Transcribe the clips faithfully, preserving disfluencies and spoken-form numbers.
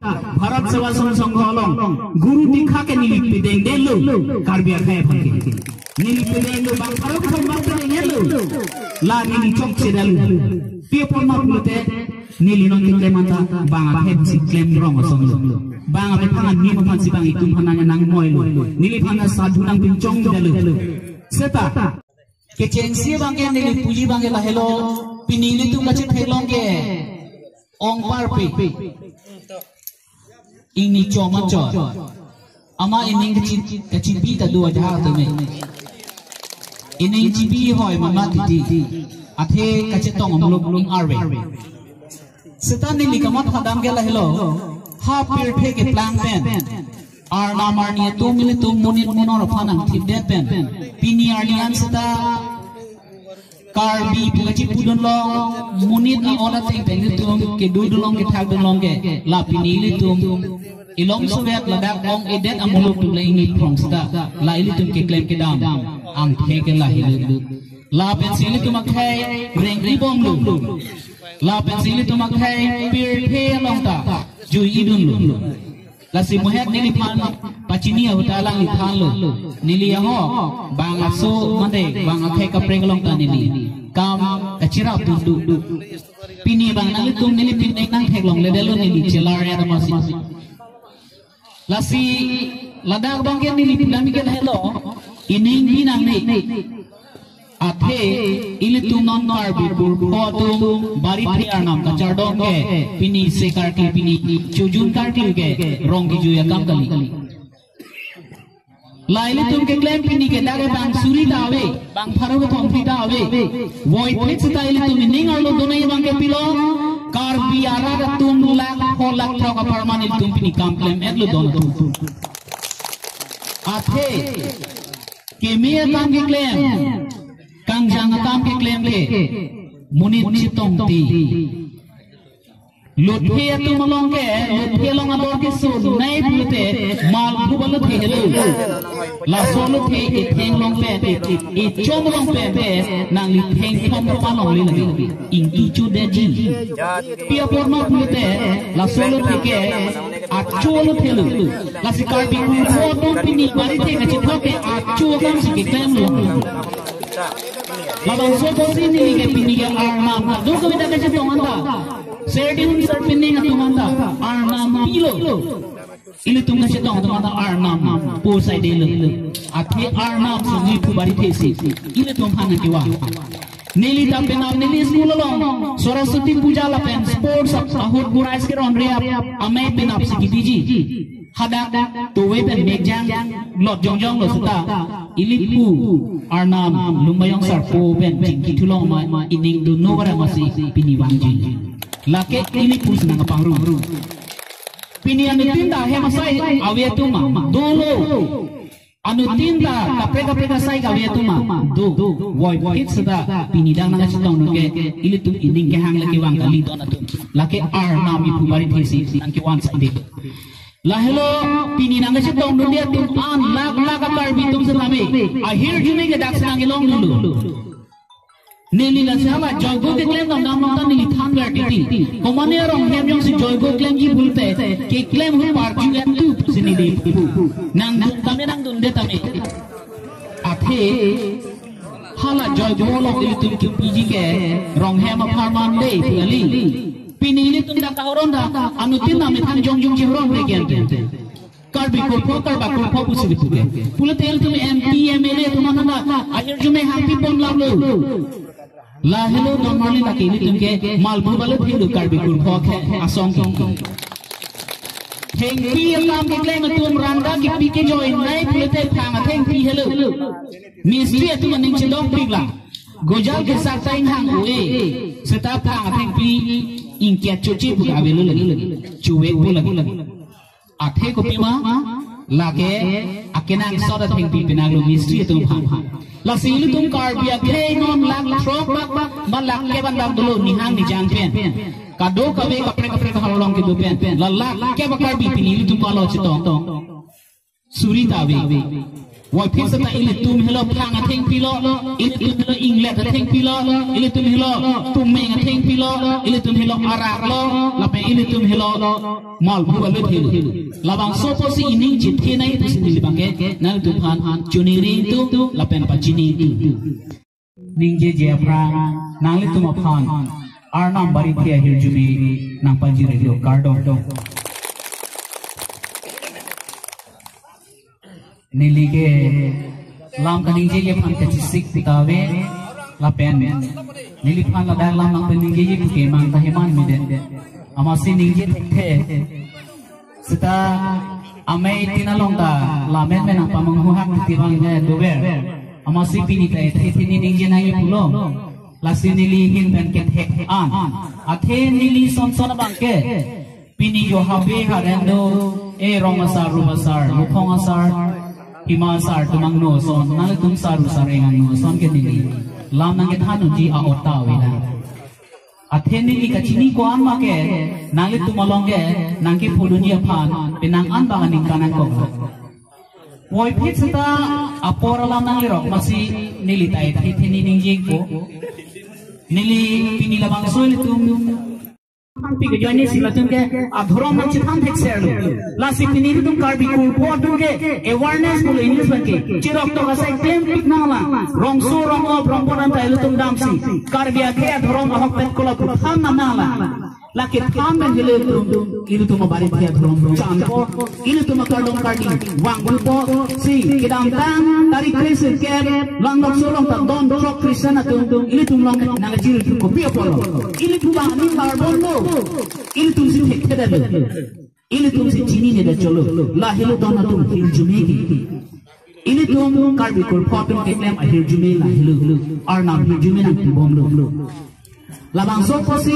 Bharat Seva Sangha along Guru Dikha ke neli pedengdelo, Karbi akhei aphan ke. Neli pedenglo, bang pharo kethom bang pedengdelo. La neli chokchedetlo. Pi apot ma pulote, neli non keklem anta bang akhei si klem rong asonlo. Bang akhei aphan, neli aphan si bang itum aphan nang nangmoilo. Neliphan sadhu nangpinchongdetlo. Seta kechengsi abang ke neli puji abang ke lahelo, pini ilitum kachetheklong ke ongparpe. Ingni chom achor. Amat ining kachi-, kachibi ta do ajahak tame. Ining chibi hoi mama titi. Athe kachetong amuluk ning arve. Seta neli kamatha dam ke lahelo. Ha pirthe keplang pen, arnam arni atum ilitum monit monor aphan nangthipdet pen, pini arni an seta Karbi pu kachipudunlong, monit a-ot ateng pen ilitum kedodunlong kethakdunlong ke, la pini ilitum ilongsovet ladak ong-edet amuluk atum le ingni phrong seta, la ilitum keklem kedam angthek ke lahelo. Lapensi ilitum akhei rengji bomlo. Lapensi ilitum akhei pirthe along ta jui-idunlo. Lasi muhet neliphan pachini ahut ta alangli thanlo. Neli ahok, bang aso mate, bang akhei kaprek along ta neli kam kachirap dundu. Pini bang nanglitum neli pini nangtheklongledetlo, neli chelar ya tamasi. Lasi ladak abang ke neli pudam ke lahelo, ining binang ni. Athe ilitum non Karbi kurpho atum barithe arnam kachardom ke, pini se karkli, pini chojun karkli ke rong kejui akam kali. La ilitum keklem pini ke dak ke bang suri ta ave, bang pharo kethom phli ta ave. Voiphit seta ilitum ining arlo donai abang ke pilo, Karbi arat atum lakh pho lakh throk apharman ilitum pini kam klem-etlo don atum. Athe keme akam keklem, kangjang akam keklem ke monit chetongte. Lothe atum along ke, lothe along ador keso nai pulote, malphu ba lothe helo. Laso lothe etheng along pen, e, e, echom along pen pen nangli thengthom pa longle lagi. Ingti chodetji. Pi apot ma pulote, laso lothe ke acho lothelo. Lasi Karbi kurpho atum pini barithe kachithok ke acho akam si keklemlo. Labangso apotsi neli ke pini ke arnam, kadokave ta kachetong anta, Serdihun Sarpining atum anta arnam pilo. Ilitum kachetong atum anta arnam pu saidelo. Athe arnam si neli pu barithe si ilitum aphan nangkevang. Neli ta penap, neli school along Saraswati Puja lapen sports ahut kurais keron rap amei penap si kipiji. Hadak tuve pen mejang lot jongjonglo seta, ili pu arnam Lumbajong Sarpo pen chingki thulong ma ining dunno bara masi pini vangji. Lake ili pu si nangkapangrum. Pini anuttin ta hem asai ave atum ma dolo. Anuttin ta kaprek kaprek asai kave atum ma do. Voiphit seta pini dak nangkachetongdun ke ilitum ining kehang lake vang kali don atum. Lake arnam iphu barithe si nangkevan sande. Lahelo pini nangkachetongdunde atum an lakh lakh a-Karbi atum setame ahirjume ke dak si nangkelongdunlo. Neli lasi hala joigo keklem damdam along ta neli thanver titi. Komane arong hem jongsi joigo klemji pulote keklem ahut parju etu si neli pu. Nangdun tame nangdunde tame. Athe hala joigo along ilitum kipiji ke rong hem apharman dei pu kali. Pini ilitum dak kahoron ta anuttin ta methang jongjong chehoron re kian kian. Karbi kurpho, Karbi kurpho pusi bitu ke. Pulote ilitum M P, M L A atum an ta ahirjume hangpi pon laplo. Lahelo don marli lake ilitum ke malphu ba lothelo Karbi kurpho ke asong ke. Thengpi akam keklem atum rangda kepi kejoi nai pulote phang athengpi helo. Mistri atum aning chedokpik lang. Gojal kesak ta inghang ue. Seta phang athengpi ingkiat choche pu avelo lagi. Chuve pu lagi. Athe kopima lake akenangsot athengpi penanglo mistri atum aphan. Lasi ilitum Karbi akhei non lakh throk bak bak ba lakh kep an bak dolo nihang nijang pen. Kadokave kaprek kaprek halong kedo pen. La lakh kep a-Karbi pini ilitum kalo chetong. Suri ta ave. Puvoiphit seta ilitum helo phang athengpi lo, ilitum helo inglet athengpi lo, ilitum helo tumeng athengpi lo, ilitum helo arak lo, lapen ilitum helo malphu alut helo. Labangso apotsi ining chethenei pusi neli abangke nangtum aphan choningri ingtung lapen pachini ingtung. Ningjeje aphrang nanglitum aphan Arnam Barithe ahirjume nangpajirilo, kardom. Neli ke lam kaningjeje aphan kachesik puta ave, lapen neliphan ladak lam nangpaningjeje pu ke mang ta heman mide. Amatsi ningje thekthe. Seta amei tin along ta lamen me nangpamanghu hak titi abang ne dover. Amatsi pini ta ethe theni ningje nangji pulo. Lasi neli ahin pen kethek an. Athe neli sonson abangke pini jo habe haren do, e rong asar, rup asar, mukhong asar, hima asar, tumangno ason, nangtum saru sareng angno ason ke neli lam nangkethan unji a-ot ta avelang. Athe neli kachini ko-an ma ke, nanglitum along ke nangkephonunji aphan penang an bang aningkan nangkok. Puvoiphit seta apor alam nanglerok amatsi neli ta ethe theni ningje ko. Neli pini labangso ilitum pik join si latum ke adhorom nangchethan thekserlo. Lasi pini ilitum Karbi kurpo atum ke awareness pulo English pen ke, cherok tok asai klempik nanglang. Rongso rong-op rongpon anta ilitum damsi Karbi akhei adhorom ahokpet kola pu than nanglang. Lake than pen helo ilitum, ilitum abarithe adhorom chanpo, ilitum akardom kardi vangpo, si kedamtang tarik kre-sirkep Langlokso along ta don throk Christian atum ilitum along nangkachiri thu kopi apotlo? Ilitum bang aning barbon lo. Ilitum si thekthedetlo. Ilitum si chininedetchotlo. La helo don atum hirjume ke. Ilitum Karbi kurpo atum keklem ahirjume la helo. Arnam hirjume nangpibomlo. Labangso apotsi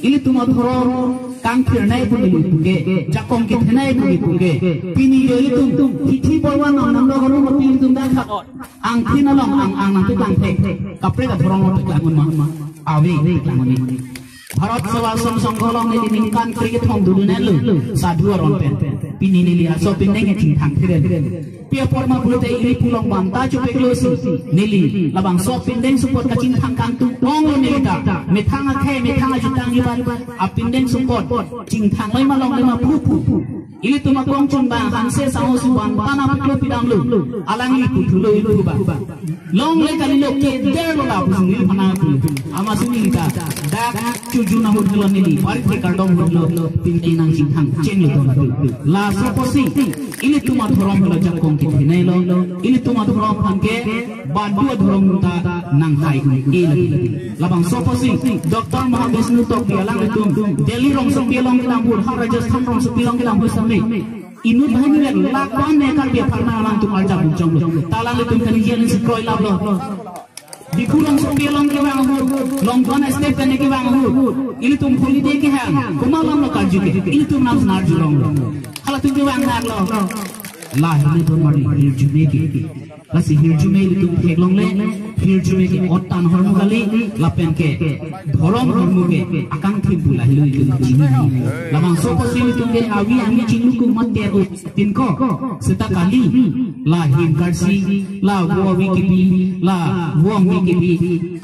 ilitum adhorom kangthirnei pu neli puke, jakong kethenei pu neli puke. Pini jo ilitum hithi borwan nang nang lo kono ilitum dak khat angthin along ang ang nangpeklang thek. Kaprek adhorom lo peklang un ma? Ave, peklang un-e. Bharat Sevasram Sangha along neli ningkan kre kethom dodunlo, sadhu aron pen. Pini neli aso pindeng chingthang thirel. Pi apot ma pulote ili pulong banta chupeklo si neli labangso apindeng support kachingthang kangtung onglo neli ta. Methang akhei, methang ajutang iban apindeng support chingthang loi ma longle ma pu pu. Ilitum akong chunbang hanse sango si banta nangpeklo pidamlo. Alangli puthulo ilitum abang. Longle kalilo, kederlo lapu sung ili phana pu. Amatsi neli ta dak chojun ahut helo neli, barithe kardom ahut helo, pindeng nangchingthang chenglo don pu. Laso apotsi ilitum adhorom helo jakong kethenei lo, ilitum adhorom aphan ke badu adhorom ta nanghai un-e lagi. Labangso apotsi Doctor Mahavishnu Tokbi alanglitum Delhi rongsopi along kedam ahut, ha Rajasthan rongsopi along kedam ahut same inut banghini vet lakh ko-an ne Karbi apharman alangtum arjap bukchonglo. Ta alanglitum kaningje ansi kroilaplo. Diphu rongsopi along kevang ahut, Longduan state pen kevang ahut, ilitum holiday kehang, komat alamlo karju ke, ilitum nam senar julonglo. Halatum kevang nanglo. La helo don mari hirjume ke. Lasi hirjume ilitum theklongle, hirjume ke ot tan ahormu kali, lapen ke dhorom ahormu ke akangthim pu la helo ilitum chini. Labangso apotsi ilitum ke avi angni chinglu ku mater o tin ko, seta kali, la him karsi, la vo avi kebi, la vo angni kebi,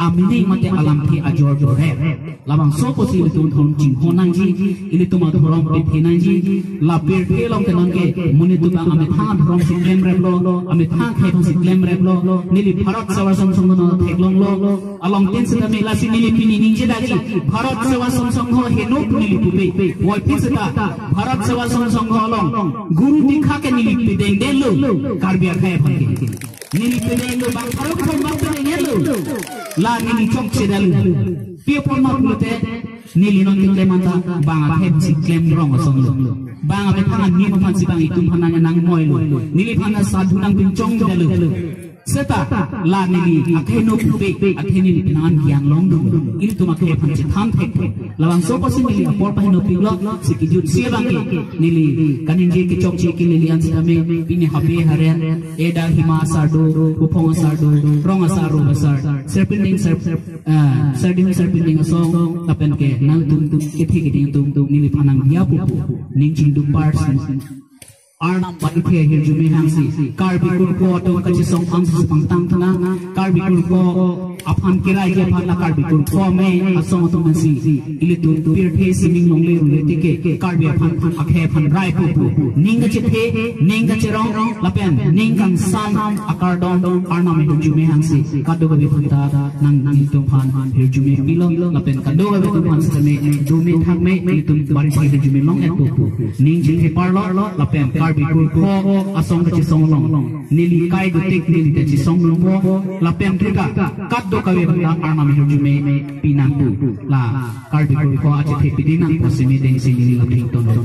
amine mate alamthe ajor jorep. Labangso apotsi ilitum dhorom chinghon nangji, ilitum adhorom pethe nangji, la pirthe along ke nonke monit atum amethang adhorom si klemreplo, amethang akhei aphan si klemreplo, neli Bharat Sevasram Sangha no theklonglo, along tin seta me lasi neli pini ningje daji, Bharat Sevasram Sangha heno pu neli pupe, puvoiphit seta, Bharat Sevasram Sangha along, Guru Dikha ke neli pedengdetlo, Karbi akhei aphan ke. Neli pedenglo bang pharo kethom bang pedenglo. La neli chokchedetlo. Pi apot ma pulote neli non keklem anta bang akhei si klem rong asonlo. Bang amethang anim aphan si bang itum aphan nang nangmoilo. Neli aphan ta sadhu nangpinchongdetlo. Seta la neli akhei no pupe, akhei neli penang an gyan longdun. Ilitum akhei aphan chethan thek. Labangso apotsi neli apor paheno piklo, si kejut si abang ke neli kaningje kechokche ke neli an sitame pini habe haren, eda hima asar do, mukhong asar do, rong asar, rup asar, sarpindeng sar, ah, sardihun sarpindeng asong, lapen ke nangtum tum kethe keding tum tum neliphan nangdiya pu pu ning chingduk parsi. Arnam bai ithe ahirjume hangsi Karbi kurkho atum kachesong angsi pangtang thana, Karbi kurkho aphan kiraiji aphan la Karbi kurkho amei asong atum pensi ilitum pirthe sining longle rule tike Karbi aphan akhei aphan rai pupu ning kachethe, ning kacherong lapen ning kangsam akardom Arnam ahirjume hangsi kadokave aphanta nang nangtum aphan hirjume pilo lapen kadokave atum aphan sitame dome thakme ilitum bari bari hirjume long-et pupu ning chethe parlo lapen Karbi kurkho asong kachesong along neli kai dotik neli ta chesong nungpo lapen tuta kadokave aphanta Arnam ahirjume pinangpo. La Karbi kurkho achethe pidinang pu simi dengsi neli la pington lo.